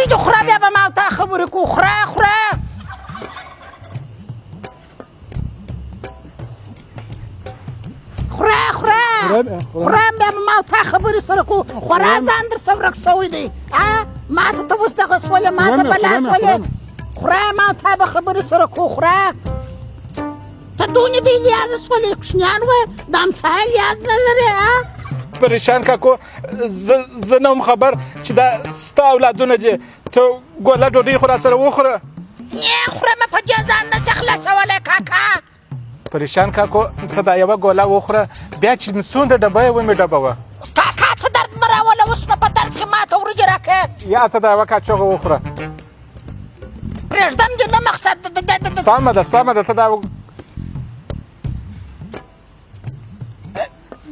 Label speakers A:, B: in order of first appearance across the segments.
A: وریجې خوره، بیا به ما او تا خبرې کوو. خوره خوره. خوره خوره خوره، بیا به ما او تا خبرې سره کوو. خورا ځان در څه ورک شوی دی. ما ته ته اوس دغه سولې، ما ته بلا سولې. خوره، ما او تا به خبرې سره کوو. خوره، ته دونې بې لیازه سولې، کوچنیان وه د همسایه لیاز نه لرې.
B: پریشان کاکو، زه نه وم خبر چې دا ستا اولادونه دي. ته ګوله ډوډۍ خو راسره وخوره.
A: نه خورمه، په دې ځان نه سي خلاصولی کاکا.
B: پریشان کاکو، ته دا یوه ګوله وخوره، بیا چې مې څومره ډبه یې ومې ډبوه.
A: کاکا ته درد مه راوله، اوس نو په درد کښې ما ته وریجې راکړه.
B: یا ته دا یوه کاچوغه وخوره.
A: پرېږدم دې نه، مقصد.
B: سمه ده سمه ده، ته دا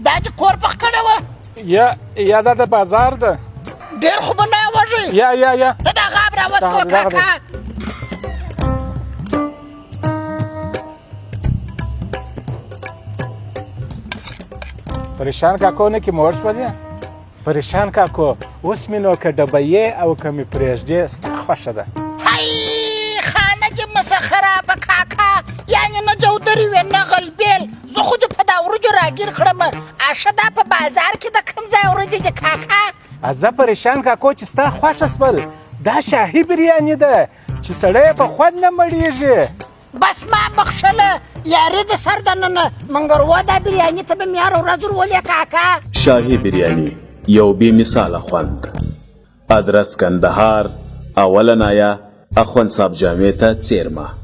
A: دا چې کور پخ کړی وه.
B: یا دا د بازار ده.
A: ډېر خو به نه وږی.
B: یا یا یا
A: ته دا غاب راوسکوه کاکا.
B: پریشان کاکو نه کې موړ شولې. پریشان کاکو، اوس مې نو که ډبیې او که مې پرېږدې، ستا خوښه ده.
A: هی خانه دې مسه خرابه کاکا، یعنې نه جودرې وې نه غلبېل. زه خو دې په دا وریجو راګیر کړم. ښه دا په بازار کې د کوم ځای وریجې دي کاکا؟
B: زه پریشان کاکو چې ستا خوښه سول، دا شاهي بریاني ده چې سړی په خوند نه مړېږي.
A: بس ما بخښله یاري د سر دننه، منګر و دا بریاني ته به مې هره ورځ ورولې کاکا.
C: شاهي بریاني یو بې مثاله خوند. ادرس کندهار، اوله نایه، اخوند صاحب جامع ته څېرمه.